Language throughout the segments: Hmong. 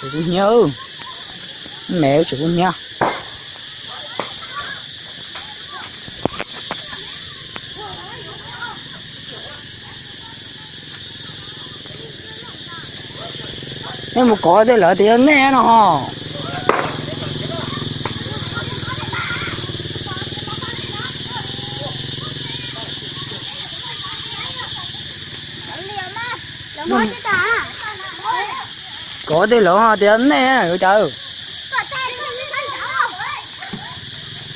Kuv hnyiab, me tseem kuv hnyiab. Nej mus kov tej lawv tias yog nej no ho. Kov tej lawv ho tias yog nej yuav cas.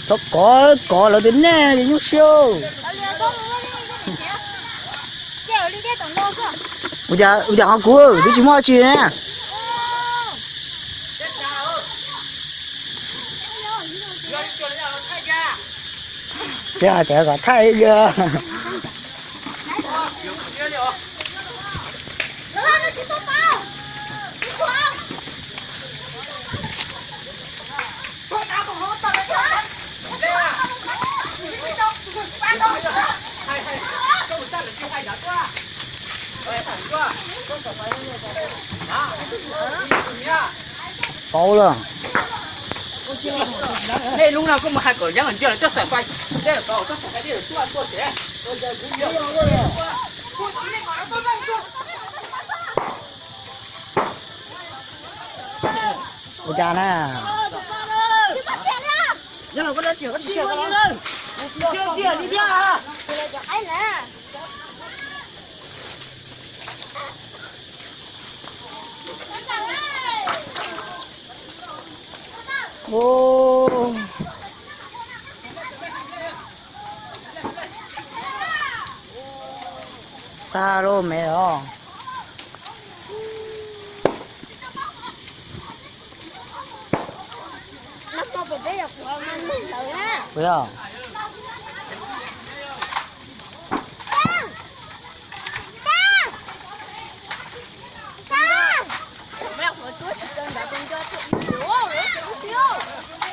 Txhob kov, kov lawv tias nej ces nyuaj siab. Ua cas ho kuv twb tsis muaj dab tsi ne. Tiag tias kom thaij li. Paub lawm. Nej lub no koj mus hais kom Yeeb Ntsia los coj xaim fais, coj xaim fais tuaj tuaj tsev. Ua cas na? Tag lub me os.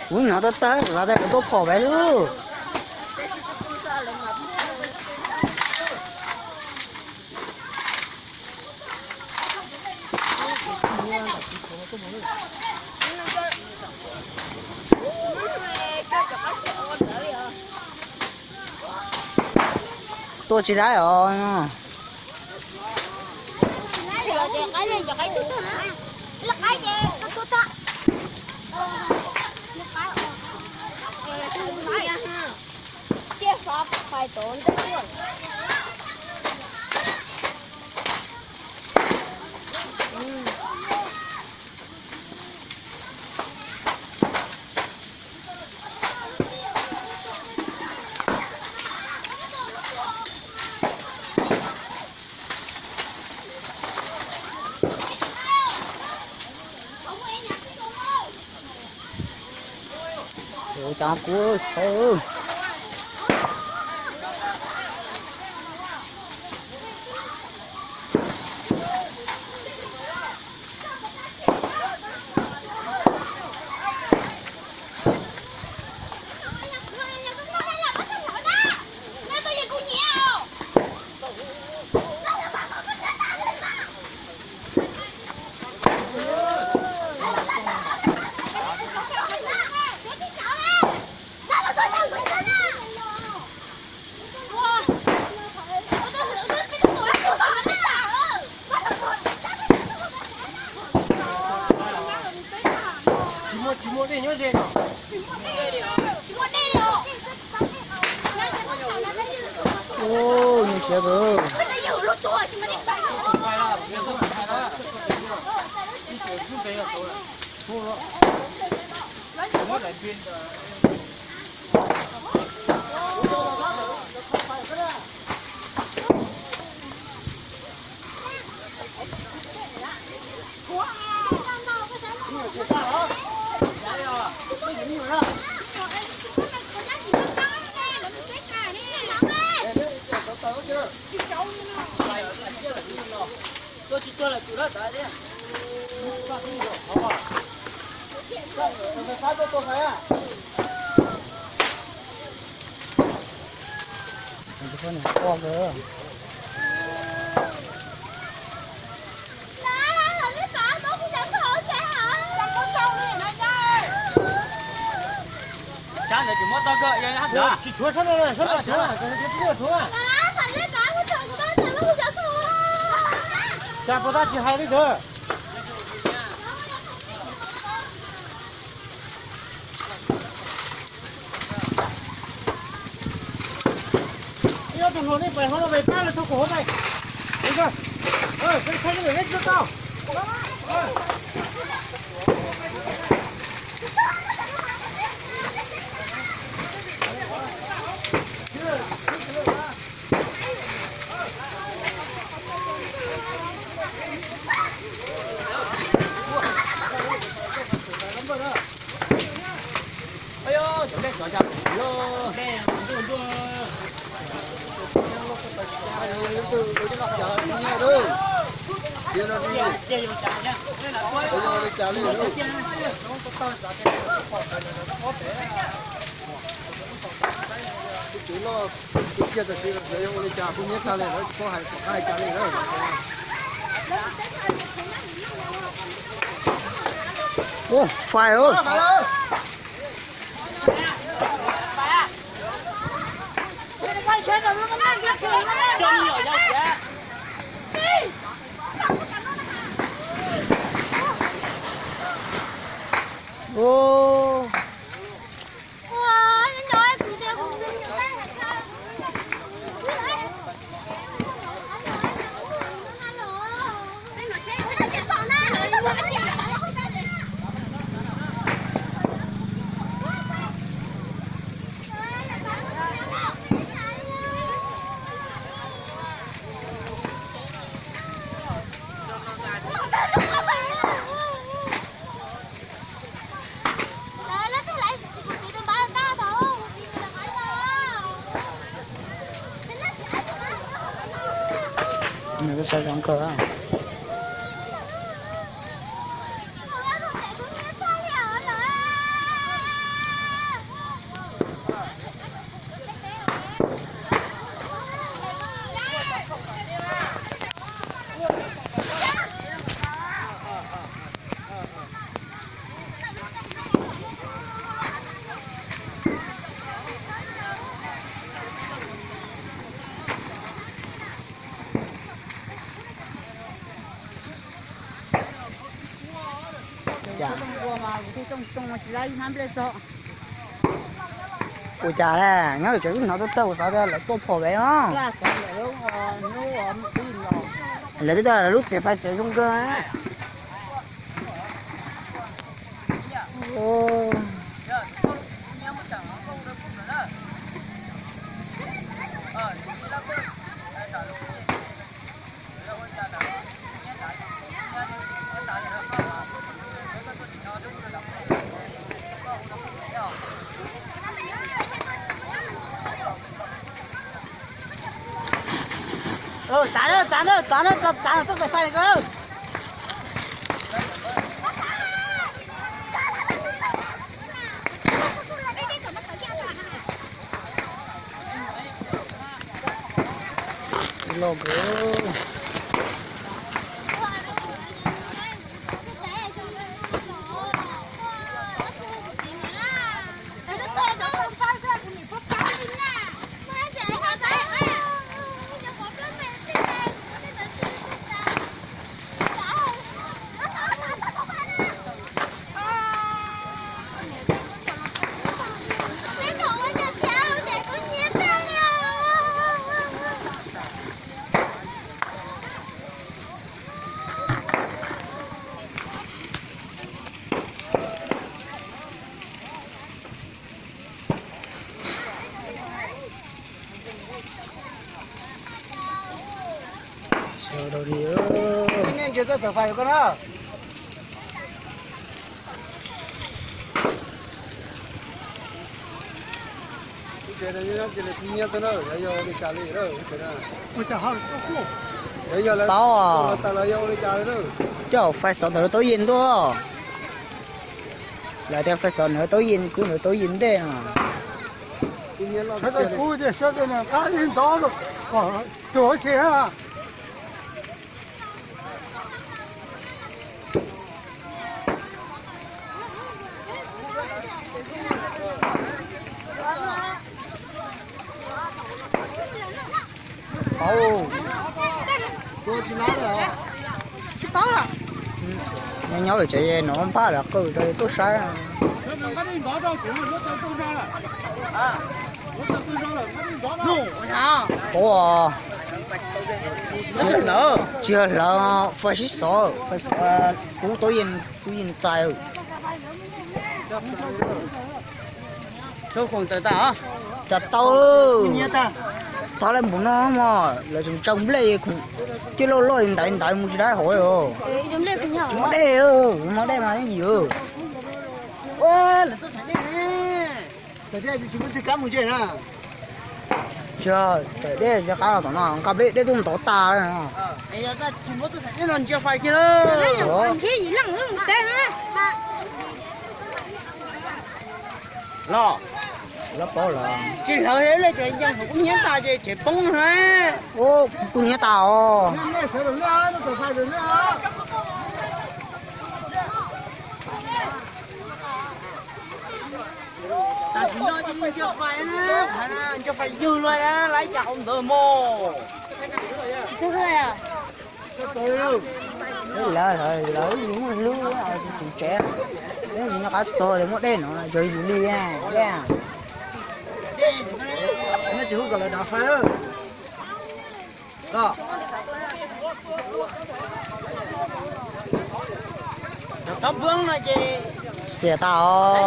Kuv hnov tawg tawg los tas kuv tuaj phom peb lub. Tuaj tsis dai os. Ua cas kuv tau. Ub, nyuaj siab kawg. Tsis tshuav sab no, sab no tshuav, tshuav. Cas puas tab tsis hais li ntawd. Ib ob tug hluas nej pais hauv no pais pab lawv txog kuv hauv pais. Peb thaij ib lwm nej tau. Ua fais os. Ua. Nws kuj sawv zoo kawg. Ua cas nyob tsev wb hnov tawj tawj kuv xav tias lawv tuaj phom pem no. Lawv twb tias lawv lub txiv fais tsev zoo kawg. Txav na, txav na, txav na, txav na, txav na. Paub, coj fais xov ntawm lub tauv yej ntuj. Lawv tias fais xov ntawm lub tauv yej, kub ntawm lub tauv yej ntej no. Nyob nyob tsev no npaj lawv qw rau tuaj saib. Ua, tsis yog hlawv, fais sib xov, kuv tub yeej txais. Cas tau, thov lawv npaum no mog, lawv tseem tsaws nplej, cij loj loj ntawd ntawd mus tsis dab hov. Muaj dej, muaj dej mas yeej yim. Tsis, tawm dej tsis qab los tom no, nqa peb dej tuaj ntov tas. Los, tsis hlawv li, kuv hnyiab tas ces tsev poob na. Kuv hnyiab tas os. Tam sim no ces nco fais, nco fais ywg luaj na, lawv cas hauv ntawd mog. Lawv, lawv muaj hlwb, tsev, tsis nco qab txog li, muaj dej no yog yus li. Xiam tas os,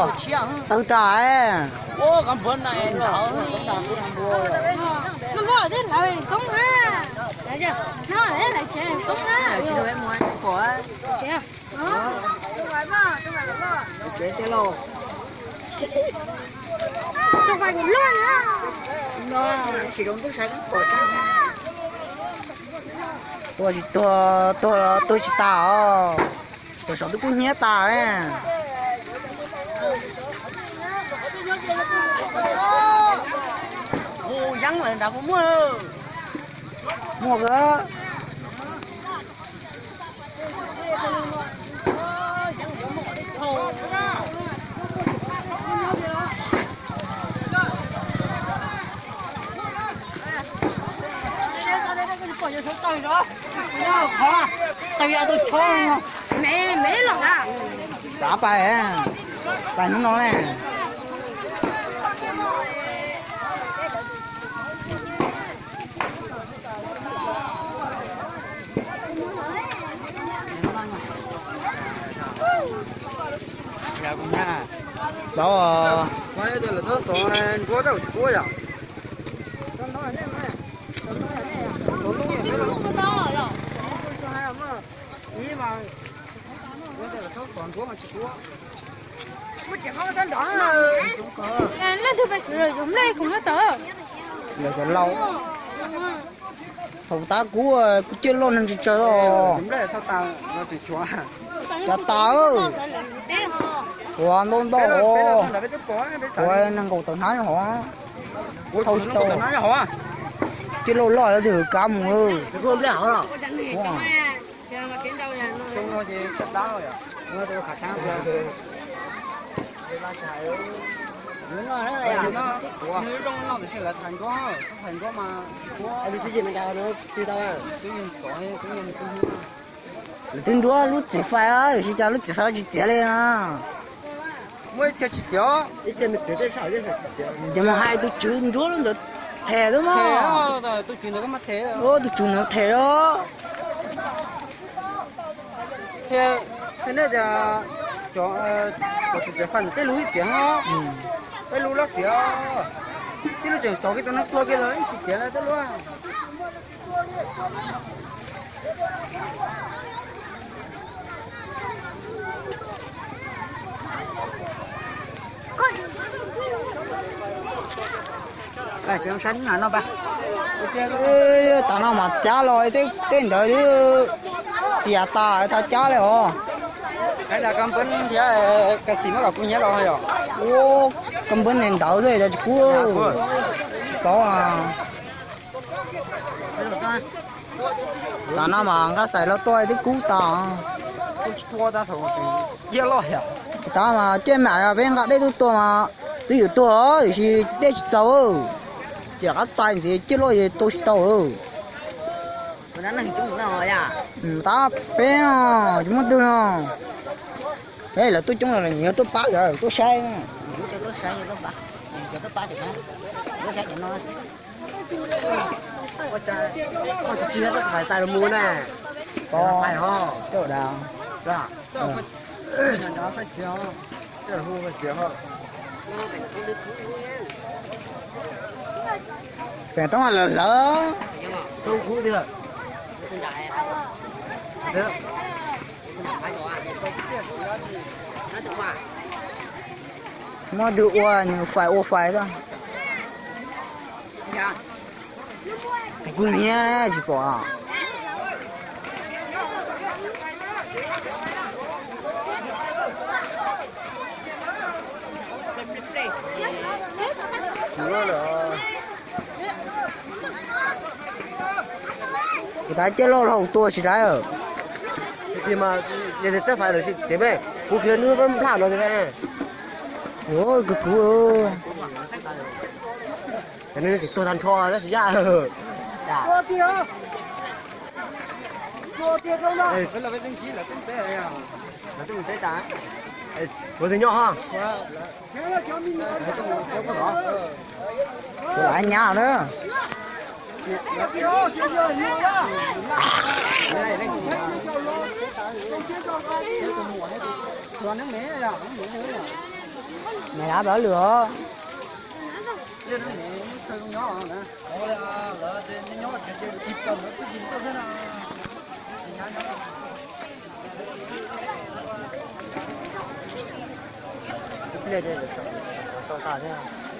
tawg tas. Tuag tsis tuag, tuag tuag tsis tas os. Tam sim no twb kub hnyiab tas. Hu yeeb lawm nrad puas muaj? Muaj kawg. Tsav pais, pais hnub no ne. Tau, leej twg pais kwv los yuav nplej kuv muab tau. Lawv cov laus, thaum tab kuv, kuv ciaj loj neeg tsis tsawg os. Cas tas, ua ntau ntau os. Ua nees nkaum tawm hnab hov. Thauj tsis tau. Ciaj loj loj lawv twb hwv kab mus. Lawv twb nruab lub txiv fais, tiam sis cas lub txiv fais tsis txiav li na. Ces mus hais tus tswv nruab lub ntawd them xwb mas. Tus tswv ntawd them lawm. Thiab nej tias cov txiv fais ntawd tej lub ib txiav, tej lub loj txiav, tej lub tseem xov kiag tus neeg tuag kiag los yeej tsis txiav li tej lub. Tav no mas cab los tej ntawd xiam tas tau cab li os. Ua, kab npawb ntawd xwb tsis kub, tsis paub. Tav no mas nqa xaim los tua twb kub tas. Tav mas cej mam peb nqa dej tuaj tua mas twb yuav tuag tiam sis dej tsis txaus. Ces rov qab txais ntxiv ciaj loj tua tsis tau. Tab peb tsis muaj twg no. Lawv tuaj coob los yog tuaj pab, yog tuaj saib. Tuaj saib, tuaj pab, tuaj saib cov no. Ua cas, ua cas tsis txais los mus ne? Pais ho. Coj dav. Pem toob lawm lawm. Muab twg ua nws fais ua fais xwb. Kuv niam tsis pom. Kuv tas coj loj hau tua tsis dai. Txawj fais lawm tsev me, kuv kiag nub nplaj no. Ua kuv kuv. Ces nws tsis tuag tag nrho na tsis yaj. Lawv twb mus teb tas. Tshuav twg nyob ho? Tshuav lawv nyab na. Nws lab pab lwm os.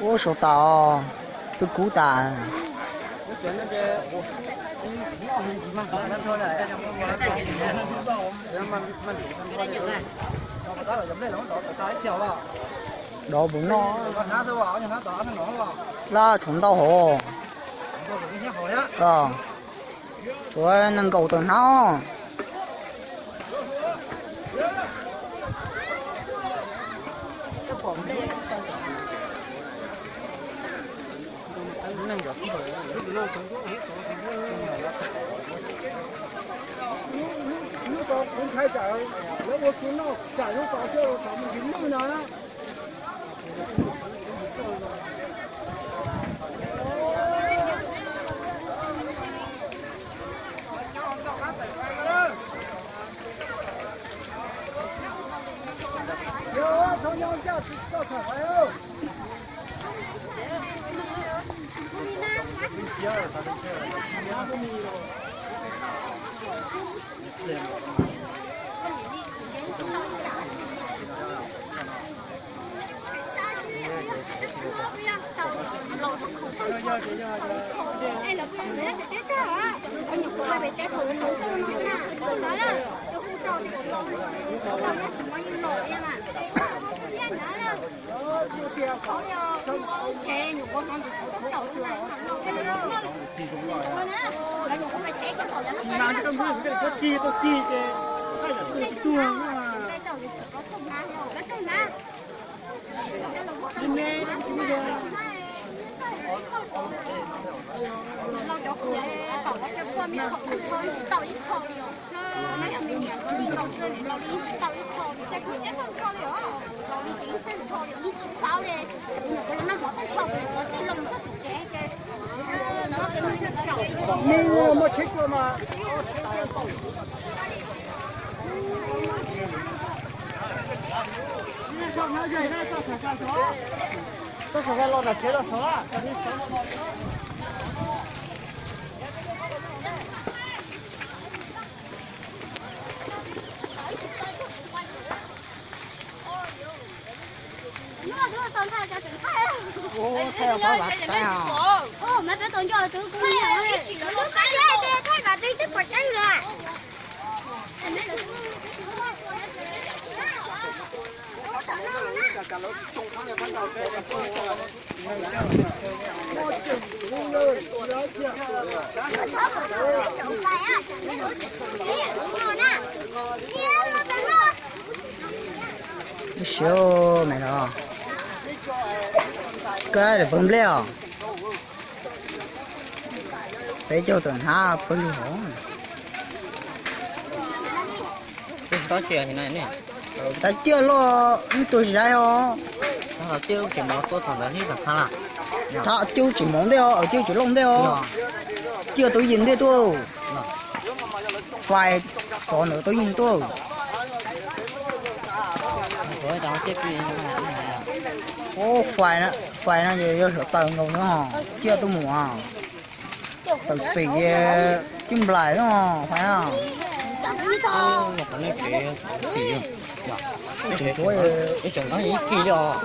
Ua sau tas, twb kub tas. Dov puas noj? Laj tshuav ntau hauv. Tshuav nees nkaum tawm hnab. Hnub no kuv ntshai tsam lawv ua tsis noj tsam zoo tod xwb los tsam mus ntsis lwj no. Ib siab me no, koj lawm pawg nplej os. Peb caug tawm hnab pawg lug hov. Twb tsis tau tsis no ne. Tab ciaj loj ib tug tsis dai os. Thab ciaj tsis moov ntej os, ciaj tsis loj ntej os. Ciaj tub yig ntej tuaj. Fais xov ntawd tub yig tuaj. Ua fais, fais no ces yog suav taws nkaus no, ciaj tuaj mus. Tawm txim cib nplaim no, fais. Tseem nqeeb ib kis li os.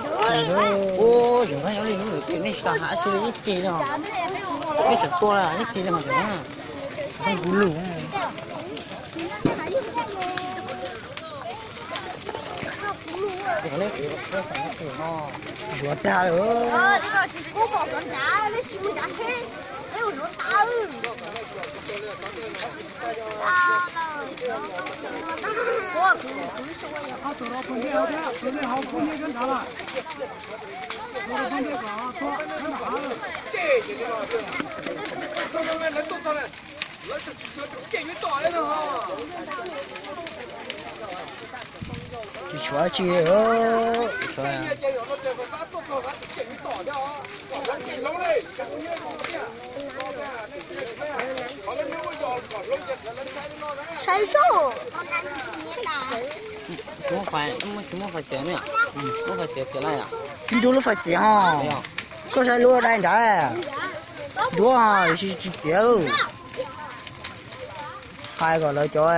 Tseem nqeeb li, nej tsis tas has tsi li ib kis li os. Nej tseem tua ib kis li os. Zuav tag lawm. Tsis tshuav tsi. Saib zoo. Tsis muaj fais txiav ne. Muaj fais txiav txiav laj. Ib nrub lub fais txiav ho. Koj saib lub dai nrad. Nrub tsis txiav. Hais kom lawv cov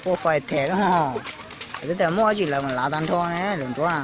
ua fais them no. Lawv tias muaj dab tsi lawv mam lav tag nrho ne lawv nrub na.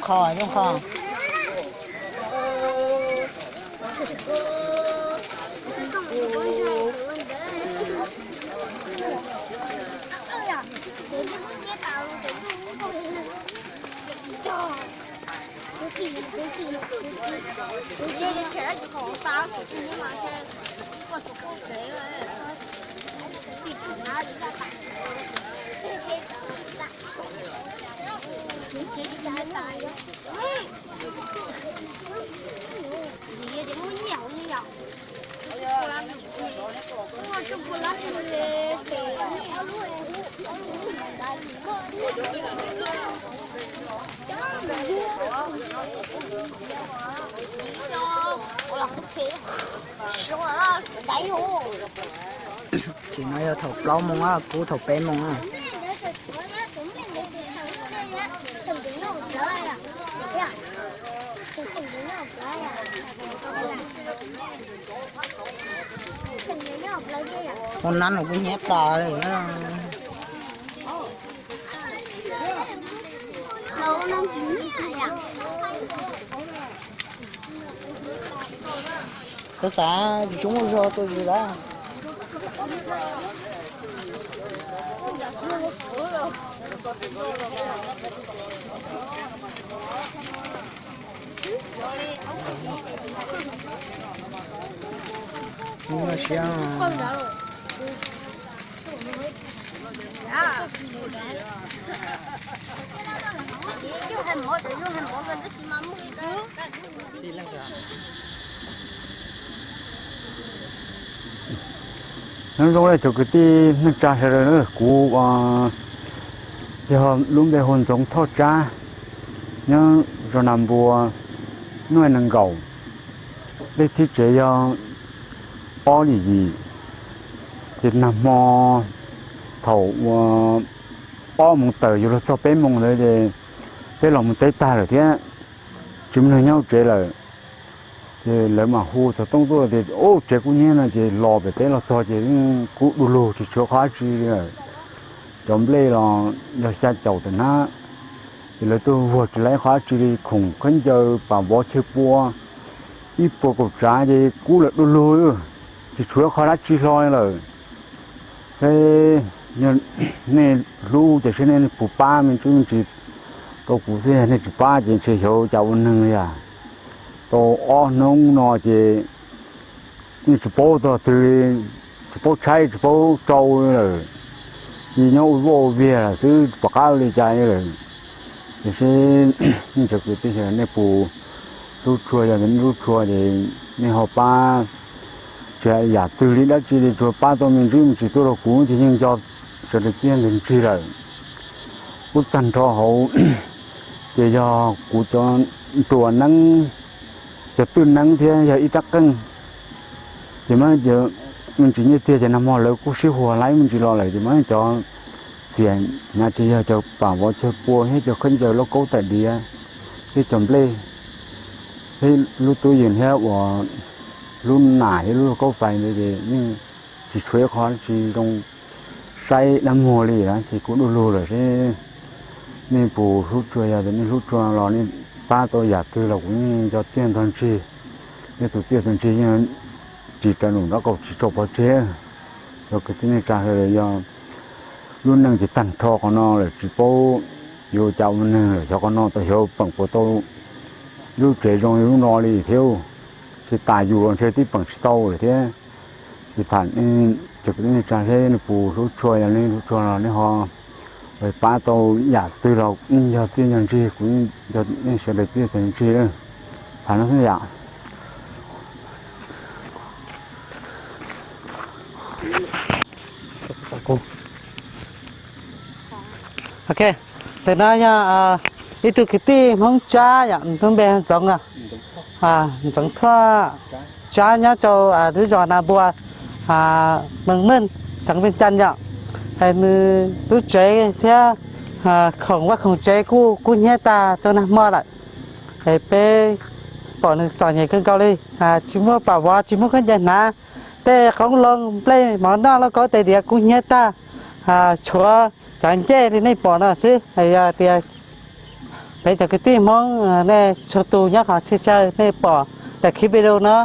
Qhov zoo qhov. Tsis no yog thaum plaub moos, kub thaum peb moos. Hoob nab no kuj hnyiab tas li. Xav xav tsis tshua muaj zog tua zis lawm. Siab. Nyob zoo li cov kwv tij neej tsa sawv daws, kuv yog lub npe hu Ntxoov Thoj Tsab, nyob zos Nas Npua, nub nees nkaum, lej thib tsev yog ob yim yim. Ces nag hmo thaum ua ob moos tawm yuav luag txog peb moos ntawd ces peb los mus teb tag lawm thiab, tsis muaj neeg nyob hauv tsev lawm. Ces lawv mam hu xov tooj tuaj tias ub, tsev kub hnyiab no, ces los pem teb los txog ces yeej kub du lug tsis tshuav qhov dab tsi li lawm. Cov nplej los yog xya caum tawm hnab, ces lawv tuaj vuag tsis tau qhov dab tsi li, khoom khaub ncaws pam vov chaw pua ib puas kaum tsav ces kub lawm du lug, tsis tshuav qhov dab tsi hlo li lawm. Seb nej hlub ces seb nej puas pab me ntsis me ntsis rau kuv xwb, nej tsis pab ces ntshe xyov cas ua neeg li as. Tau ob hnub no ces yeej tsis paub tog twg, tsis paub tshaib tsis paub tsau lawm, ces nyob ua vaj ua viag lawm xwb, tsis pom qab ua li cas li lawm. Tiam sis nej cov kwv tij, nej puas hlub tshua, yog nej hlub tshua ces nej ho pab, tsis hais yam twg li dab tsi li, tsuas pab tau me ntsis me ntsis tuaj rau kuv ces yeej nco sawv daws txiaj ntsig lawm. Kub tag nrho hauv ces yog kuv cov nruas neeb, cov twj neeb thiab yog ib rab qeej. Ces muaj me ntsis nyiaj txiag ces nag hmo lawv kuj sib huas laib me ntsis los lawm ces muaj cov txias hnav ces yog cov pam vov chaw pua thiab cov khaub ncaws lauj kaub tais diav thiab cov nplej thiab lub tub yees thiab uas lub nam thiab lub lauj kaub fais ntawd ces yeej tsis tshuav ib qho tsis zoo saib dab muag li na, ces kuv du lug lawm seb nej puas hlub tshua, yog tias nej hlub tshua los nej pab tau yam twg los kuv yeej nco txiaj nco ntsig. Nej tus txiaj tus ntsig yeej tsis raws num nraub qaum tsis tsaus pov tseg. Cov kwv tij neej tsa sawv daws, yog lub neej ces tag nrho qhov no lawm, tsis paub yuav ua cas ua neeg lawm, xyov qhov no tau xyov peem puas tau lub tsev zoo li lub no li thiab. Ces tas yus los ntshe twb peem tsis tau lawm thiab. Ces tham cov kwv tij neej tsa seb nej puas hlub tshua, yog nej hlub tshua los nej ho pab tau yam twg los yeej yog txiaj yog ntsig, kuv yeej nco nej sawv daws txiaj ntsig. Tham no xwb yom. Ok, ntawm no yog ib tug kwv tij Hmoob Tsab yom, lub npe Ntxoov, Ntxoov Thoj Tsab nyob rau lub zos Nas Npua, Mees Meej, xeev Vees Cas yom. Es nws lub tsev thiab khoom vaj khoom tsev kuj kub hnyiab tag rau nag hmo lawm. Es peb pom nws txom nyem kawg nkaus li, tsis muaj pam vov tsis muaj khaub ncaws hnav, tej qoob loo nplej mov noj lauj kaub tais diav kub hnyiab tag, tshuav cov ncej li nej pom no xwb. Yog tias peb cov kwv tij Hmoob nej txhua tus nyob qhov txhia chaw nej pom daim clip video no,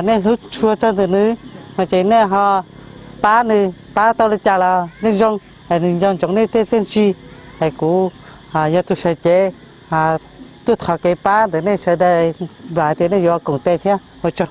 nej hlub tshua txog ntawm nws no ces nej ho pab nws, pab tau li cas los yeej zoo, nws nco ntsoov nej tej txiaj ntsig. Es kuv yog tus sawv cev tuaj thov kev pab ntawm nej sawv daws, vam hais tias nej yuav koom tes thiab ua tsaug.